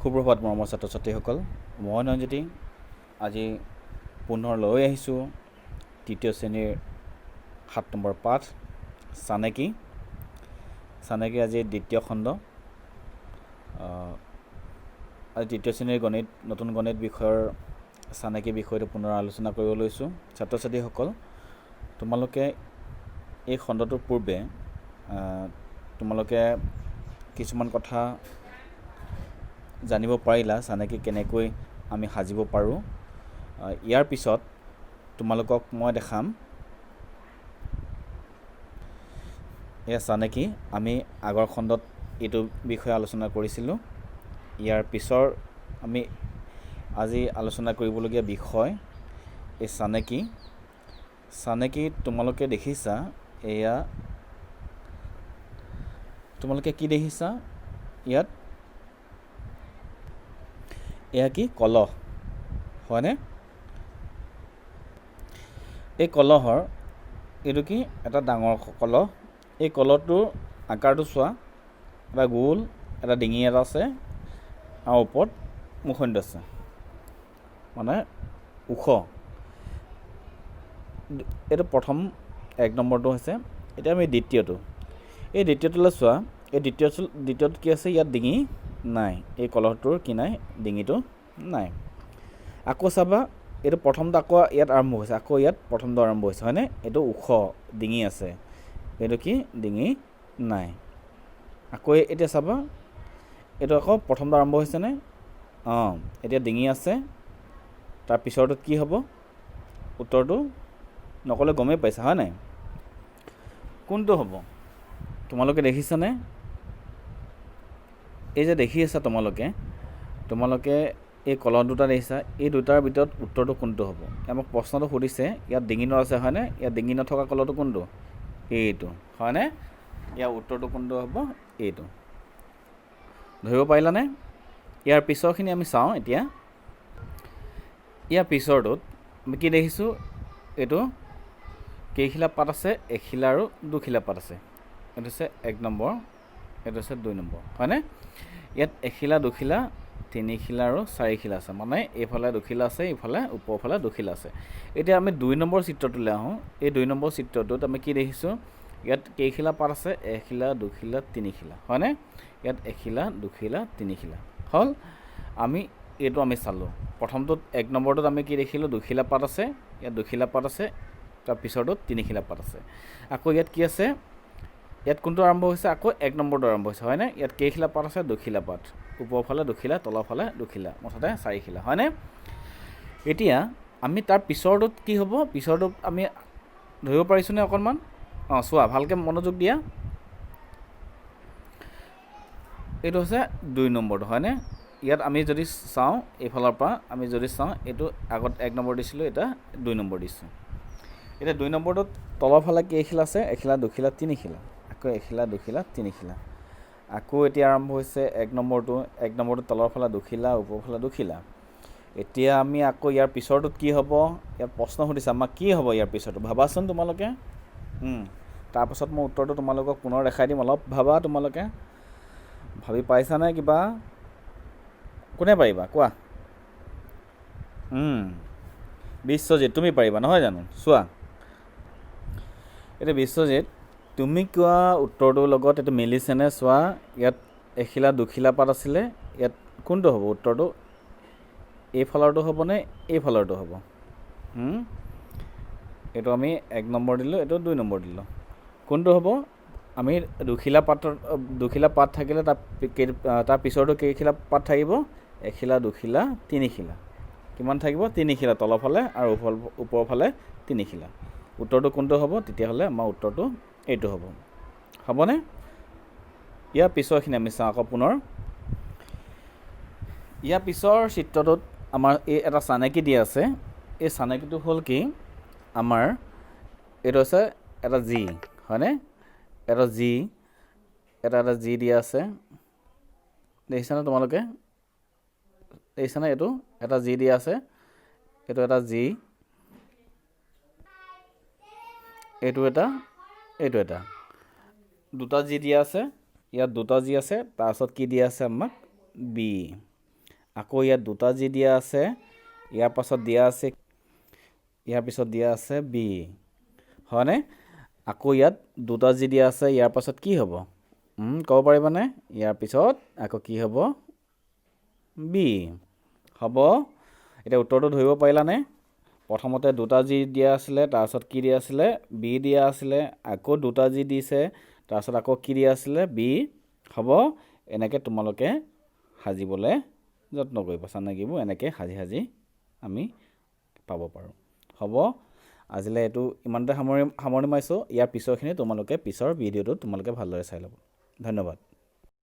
সুপ্ৰভাত মৰমৰ ছাত্ৰ ছাত্ৰীসকল, মই নয়নজ্যোতি আজি পুনৰ লৈ আহিছোঁ তৃতীয় শ্ৰেণীৰ 7 নম্বৰ পাঠ চানেকি। চানেকি আজি দ্বিতীয় খণ্ড। আজি তৃতীয় শ্ৰেণীৰ গণিত, নতুন গণিত বিষয়ৰ চানেকি বিষয়টো পুনৰ আলোচনা কৰিব লৈছোঁ। ছাত্ৰ ছাত্ৰীসকল, তোমালোকে এই খণ্ডটোৰ পূৰ্বে তোমালোকে কিছুমান কথা জানিব পাৰিলা, চানেকি কেনেকৈ আমি সাজিব পাৰোঁ। ইয়াৰ পিছত তোমালোকক মই দেখাম এয়া চানেকি। আমি আগৰ খণ্ডত এইটো বিষয়ে আলোচনা কৰিছিলোঁ। ইয়াৰ পিছৰ আমি আজি আলোচনা কৰিবলগীয়া বিষয় এই চানেকি। চানেকি তোমালোকে দেখিছা, এয়া তোমালোকে কি দেখিছা ইয়াত? এয়া কি? কলহ, হয়নে? এই কলহৰ এইটো কি? এটা ডাঙৰ কলহ। এই কলহটোৰ আকাৰটো চোৱা, এটা গোল, এটা ডিঙি এটা আছে আৰু ওপৰত মুখনিটো আছে, মানে ওখ। এইটো প্ৰথম 1 নম্বৰটো হৈছে। এতিয়া আমি দ্বিতীয়টো, এই দ্বিতীয়টোলৈ চোৱা। এই দ্বিতীয়টোত কি আছে? ইয়াত ডিঙি নাই, এই কলহটোৰ কি নাই? ডিঙিটো নাই। আকৌ চাবা, এইটো প্ৰথমটো আকৌ ইয়াত আৰম্ভ হৈছে, আকৌ ইয়াত প্ৰথমটো আৰম্ভ হৈছে, হয়নে? এইটো ওখ, ডিঙি আছে, এইটো কি? ডিঙি নাই। আকৌ এতিয়া চাবা, এইটো আকৌ প্ৰথমটো আৰম্ভ হৈছেনে? অঁ, এতিয়া ডিঙি আছে। তাৰ পিছৰটোত কি হ'ব? উত্তৰটো নক'লে গমেই পাইছা, হয় নাই? কোনটো হ'ব তোমালোকে দেখিছানে? এই যে দেখি আছা তোমালোকে, তোমালোকে এই কলহ দুটা দেখিছা, এই দুটাৰ ভিতৰত উত্তৰটো কোনটো হ'ব? আমাক প্ৰশ্নটো সুধিছে, ইয়াত ডিঙি আছে, হয়নে? ইয়াত ডিঙি নথকা কলহটো কোনটো? এইটো, হয়নে? ইয়াৰ উত্তৰটো কোনটো হ'ব? এইটো। ধৰিব পাৰিলানে? ইয়াৰ পিছৰখিনি আমি চাওঁ। এতিয়া ইয়াৰ পিছৰটোত আমি কি দেখিছোঁ? এইটো কেইখিলা পাত আছে? এখিলা আৰু দুখিলা পাত আছে। এইটো হৈছে 1 নম্বৰ, এইটো হৈছে 2 নম্বৰ, হয়নে? ইয়াত এখিলা, দুখিলা, তিনিখিলা আৰু চাৰিখিলা আছে, মানে এইফালে দুখিলা আছে, এইফালে ওপৰফালে দুখিলা আছে। এতিয়া আমি 2 নম্বৰ চিত্ৰটোলৈ আহোঁ। এই 2 নম্বৰ চিত্ৰটোত আমি কি দেখিছোঁ? ইয়াত কেইখিলা পাত আছে? এখিলা, দুখিলা, তিনিখিলা, হয়নে? ইয়াত এখিলা, দুখিলা, তিনিখিলা হ'ল। আমি এইটো আমি চালোঁ। প্ৰথমটোত 1 নম্বৰটোত আমি কি দেখিলোঁ? দুখিলা পাত আছে, ইয়াত দুখিলা পাত আছে। তাৰ পিছৰটোত তিনিখিলা পাত আছে। আকৌ ইয়াত কি আছে? ইয়াত কোনটো আৰম্ভ হৈছে? আকৌ 1 নম্বৰটো আৰম্ভ হৈছে, হয়নে? ইয়াত কেইখিলা পাত আছে? দুখিলা পাত, ওপৰফালে দুখিলা, তলৰফালে দুখিলা, মুঠতে চাৰিখিলা, হয়নে? এতিয়া আমি তাৰ পিছৰটোত কি হ'ব? পিছৰটোত আমি ধৰিব পাৰিছোঁনে অকণমান? অঁ, চোৱা, ভালকৈ মনোযোগ দিয়া। এইটো হৈছে 2 নম্বৰটো, হয়নে? ইয়াত আমি যদি চাওঁ, এইফালৰ পৰা আমি যদি চাওঁ, এইটো আগত 1 নম্বৰ দিছিলোঁ, এতিয়া 2 নম্বৰ দিছোঁ। এতিয়া 2 নম্বৰটোত তলৰফালে কেইখিলা আছে? এখিলা, দুখিলা, তিনিখিলা। আকৌ এখিলা, দুখিলা, তিনিখিলা। আকৌ এতিয়া আৰম্ভ হৈছে 1 নম্বৰটো। 1 নম্বৰটো তলৰফালে দুখিলা, ওপৰফালে দুখিলা। এতিয়া আমি আকৌ ইয়াৰ পিছৰটোত কি হ'ব? ইয়াত প্ৰশ্ন সুধিছে আমাক, কি হ'ব ইয়াৰ পিছৰটো? ভাবাচোন তোমালোকে। তাৰপাছত মই উত্তৰটো তোমালোকক পুনৰ দেখাই দিম। অলপ ভাবা তোমালোকে, ভাবি পাইছানে কিবা? কোনে পাৰিবা কোৱা? বিশ্বজিৎ, তুমি পাৰিবা নহয় জানো? চোৱা, এতিয়া বিশ্বজিৎ, তুমি কোৱা উত্তৰটোৰ লগত এইটো মিলিছেনে চোৱা। ইয়াত এখিলা দুখিলা পাত আছিলে, ইয়াত কোনটো হ'ব উত্তৰটো? এইফালৰটো হ'বনে এইফালৰটো হ'ব? এইটো আমি 1 নম্বৰ দিলোঁ, এইটো 2 নম্বৰ দিলোঁ। কোনটো হ'ব? আমি দুখিলা পাতত দুখিলা পাত থাকিলে তাৰ পিছৰটো কেইখিলা পাত থাকিব? এখিলা, দুখিলা, তিনিখিলা। কিমান থাকিব? তিনিখিলা তলৰফালে আৰু ওপৰফালে তিনিখিলা। উত্তৰটো কোনটো হ'ব? তেতিয়াহ'লে আমাৰ উত্তৰটো এইটো হ'ব, হ'বনে? ইয়াৰ পিছৰখিনি আমি চাওঁ আকৌ পুনৰ। ইয়াৰ পিছৰ চিত্ৰটোত আমাৰ এই এটা চানেকি দিয়া আছে। এই চানেকিটো হ'ল কি? আমাৰ এইটো হৈছে এটা জি, হয়নে? এটা জি, এটা এটা জি দিয়া আছে, দেখিছানে তোমালোকে? দেখিছানে? এইটো এটা জি দিয়া আছে, এইটো এটা জি, এইটো এটা, এইটো এটা, দুটা জি দিয়া আছে। ইয়াত দুটা জি আছে। তাৰপাছত কি দিয়া আছে আমাক? বি। আকৌ ইয়াত দুটা জি দিয়া আছে, ইয়াৰ পাছত দিয়া আছে, ইয়াৰ পিছত দিয়া আছে বি, হয়নে? আকৌ ইয়াত দুটা জি দিয়া আছে, ইয়াৰ পাছত কি হ'ব? ক'ব পাৰিবানে? ইয়াৰ পিছত আকৌ কি হ'ব? বি হ'ব। এতিয়া উত্তৰটো ধৰিব পাৰিলানে? প্ৰথমতে দুটা জি দিয়া আছিলে, তাৰপিছত কি দিয়া আছিলে? বি দিয়া আছিলে। আকৌ দুটা জি দিছে, তাৰপিছত আকৌ কি দিয়া আছিলে? বি হ'ব। এনেকৈ তোমালোকে সাজিবলৈ যত্ন কৰিবা। চানেকিবোৰ এনেকৈ সাজি সাজি আমি পাব পাৰোঁ। হ'ব, আজিলৈ এইটো ইমানতে সামৰণি মাৰিছোঁ। ইয়াৰ পিছৰখিনি তোমালোকে পিছৰ ভিডিঅ'টোত তোমালোকে ভালদৰে চাই ল'ব। ধন্যবাদ।